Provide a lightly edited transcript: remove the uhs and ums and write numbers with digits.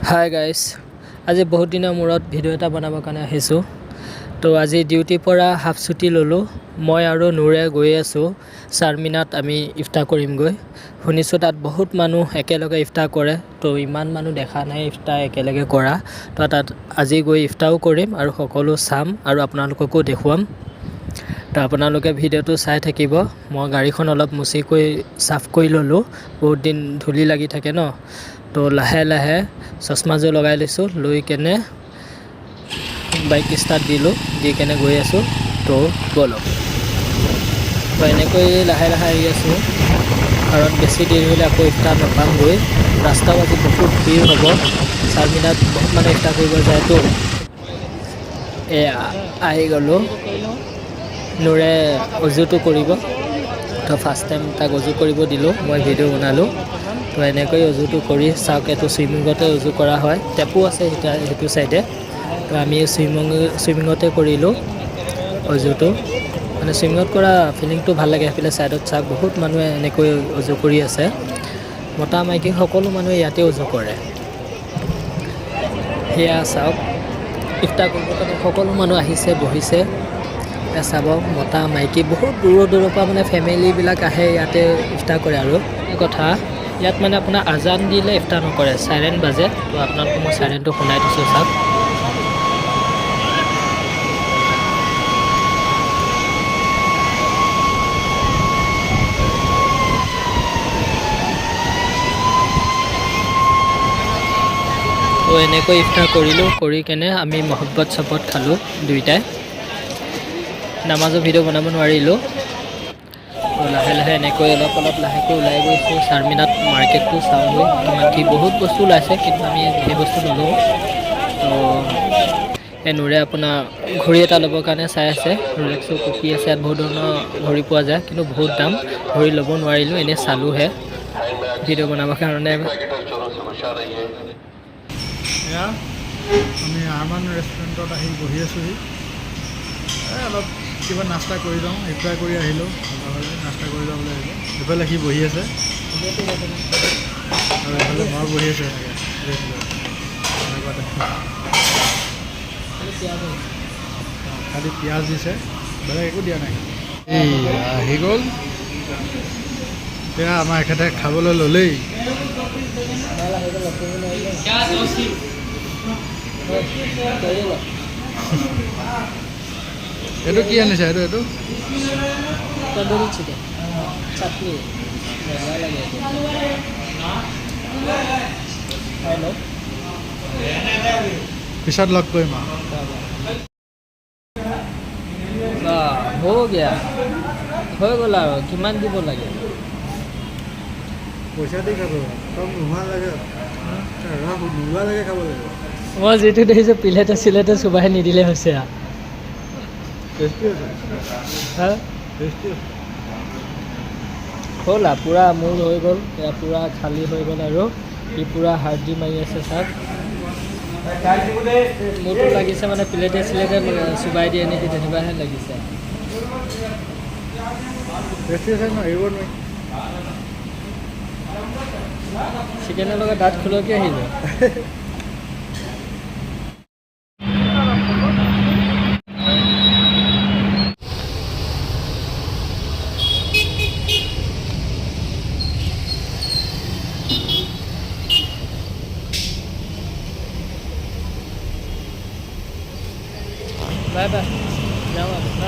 Hi guys, আজি বহুত দিনৰ মূৰত ভিডিঅ' এটা বনাবৰ কাৰণে আহিছোঁ। তো আজি ডিউটিৰ পৰা হাফ ছুটি ল'লোঁ। মই আৰু নূৰে গৈ আছোঁ চাৰমিনাত, আমি ইফতাৰ কৰিমগৈ। শুনিছোঁ তাত বহুত মানুহ একেলগে ইফতাৰ কৰে। তো ইমান মানুহ দেখা নাই ইফতাৰ একেলগে কৰা। তো তাত আজি গৈ ইফতাৰো কৰিম আৰু সকলো চাম আৰু আপোনালোককো দেখুৱাম। তো আপোনালোকে ভিডিঅ'টো চাই থাকিব। মই গাড়ীখন অলপ মুচি কৰি চাফ কৰি ল'লোঁ, বহুত দিন ধূলি লাগি থাকে ন। তো লাহে লাহে চশমাযোৰ লগাই লৈছোঁ, লৈ কেনে বাইক ষ্টাৰ্ট দিলোঁ, দি কেনে গৈ আছোঁ। তো ব'লক। তো এনেকৈ লাহে লাহে আহি আছোঁ, কাৰণ বেছি দেৰি হ'লে আকৌ ইফতাৰ নাপামগৈ। ৰাস্তাও আজি বহুত ভিৰ হ'ব, চাৰমিনাত বহুত মানুহ ইফতাৰ কৰিব যায়তো। এয়া আহি গ'লোঁ। নূৰে অজুটো কৰিব, তো ফাৰ্ষ্ট টাইম তাক অজু কৰিব দিলোঁ, মই ভিডিঅ' বনালোঁ। তো এনেকৈ অজুটো কৰি চাওক, এইটো চুইমিঙতে অজু কৰা হয়, টেপো আছে সেইটো চাইডে। তো আমি চুইমিঙতে কৰিলোঁ অজুটো, মানে চুইমিঙত কৰা ফিলিংটো ভাল লাগে। সেইফালে ছাইডত চাওক, বহুত মানুহে এনেকৈ অজু কৰি আছে, মতা মাইকী সকলো মানুহে ইয়াতে অজু কৰে। সেয়া চাওক, ইফতাৰ কৰিবৰ কাৰণে সকলো মানুহ আহিছে, বহিছে। এয়া চাব, মতা মাইকী বহুত দূৰৰ দূৰৰ পৰা মানে ফেমিলিবিলাক আহে, ইয়াতে ইফতাৰ কৰে। আৰু কথা, ইয়াত মানে আপোনাৰ আজান দিলে ইফতাৰ নকৰে, চাইৰেন বাজে। তো আপোনালোকক মই চাইৰেনটো শুনাই দিছোঁ, চাওক। তো এনেকৈ ইফতাৰ কৰিলোঁ, কৰি কেনে আমি মহব্বত চব্বত খালোঁ দুইটাই। নামাজৰ ভিডিঅ' বনাব নোৱাৰিলোঁ। তো লাহে লাহে এনেকৈ অলপ অলপ লাহেকৈ ওলাই গৈছোঁ। চাৰমিনাত মাৰ্কেটটো চাওঁগৈ, কিমান কি বহুত বস্তু ওলাইছে, কিন্তু আমি সেই বস্তু নলওঁ। তো এই নূৰে আপোনাৰ ঘড়ী এটা ল'বৰ কাৰণে চাই আছে। ৰোলেক্সো কপি আছে, ইয়াত বহুত ধৰণৰ ঘড়ী পোৱা যায়, কিন্তু বহুত দাম, ঘড়ী ল'ব নোৱাৰিলোঁ, এনেই চালোঁহে ভিডিঅ' বনাবৰ কাৰণে। এয়া আমি আৰমান ৰেষ্টুৰেণ্টত আহি বহি আছোঁহি। এই অলপ কিবা নাস্তা কৰি যাওঁ, ইফতাৰ কৰি আহিলোঁ, নাস্তা কৰি যাওঁ বুলি আহিলোঁ। এইফালে সি বহি আছে আৰু এইফালে মই বহি আছোঁ। এনেকৈ এনেকুৱা খালি পিঁয়াজ দিছে, বেলেগ একো দিয়া নাই। এই আহি গ'ল, এতিয়া আমাৰ এখেতে খাবলৈ ল'লেই। এইটো কি আনিছে? এইটো তন্দুৰী চিকেন চাটনি, মজা লাগে এইটো। খাই লওক। পিছত লগ কৰিম আৰু। हो गया, হৈ গ'ল আৰু কিমান দিব লাগে? পইচা দি খাব, চব নোহোৱা লাগে, ৰস নোলোৱা লাগে খাব লাগিব। মই যিটো দেখিছোঁ, প্লেটে চিলেটে চোবাই নিদিলে হৈছে আৰু। টেষ্টি আছে। হা। টেষ্টি আছে। হ'ল আৰু পূৰা মোৰ হৈ গ'ল, এয়া পূৰা খালী হৈ গ'ল আৰু ই পূৰা হাৰ্ডি মাৰি আছে চাওক। মোৰতো লাগিছে মানে প্লেটে চিলেটে চোবাই দিয়ে নেকি, তেনেকুৱাহে লাগিছে। টেষ্টি আছে ন, এৰিব নোৱাৰি। চিকেনৰ লগত দাঁত খোলকি আহিব। বাই বাই, যাওঁ আৰু ন।